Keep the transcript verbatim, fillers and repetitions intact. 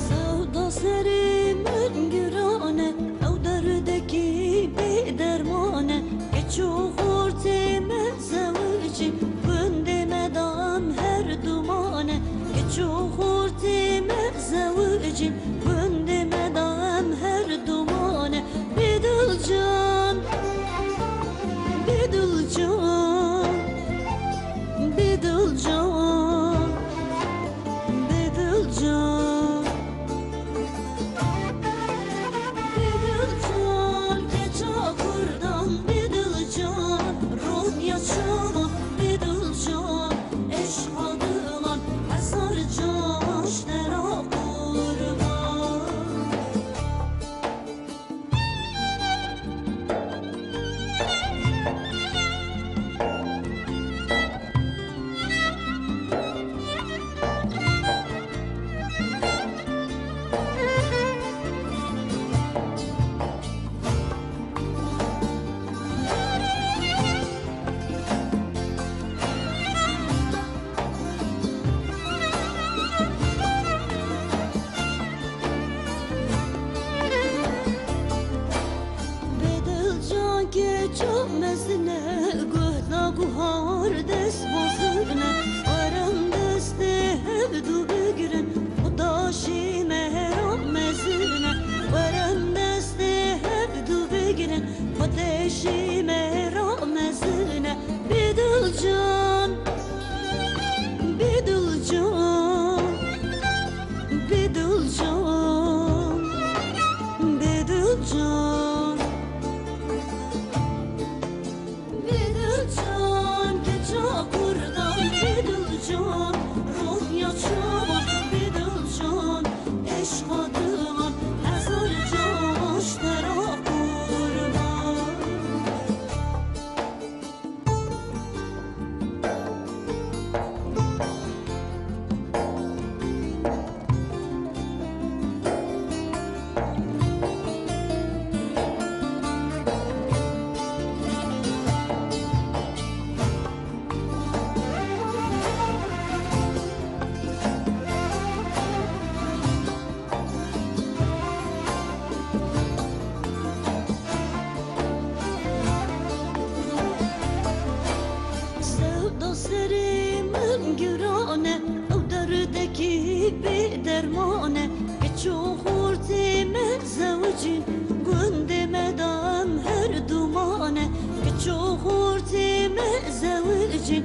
Sewda serê min giran e, ew derdekî bêderman e. Keç û xortê me zewicîn, gundê me de em her duman e. Keç û xortê me zewicîn, gundê me de em her duman e. Bêdilcan, bêdilcan, bêdilcan, bêdilcan. Bêdilcan, keça kurdan, bêdilcan, ronya çawa, bêdilcan, eşqa dilan, hezar caş te ra qurban. Bêdilcan keça mezin e, guhda guhar dest bozin e, werem destê hevdu bigirin, xuda şî me ra mezin e, werem destê hevdu bigirin, xuda şî me ra mezin e. Bêdilcan, bêdilcan, bêdilcan, bêdilcan. Bêdilcan, keça kurdan, bêdilcan, ronya çawa, bêdilcan, eşqa dilan, hezar caş te ra qurban. Sewda serê min giran e, ew derdekî bêderman e. Keç û xortê me zewicîn, gundê me de em her duman e. Keç û xortê me zewicîn,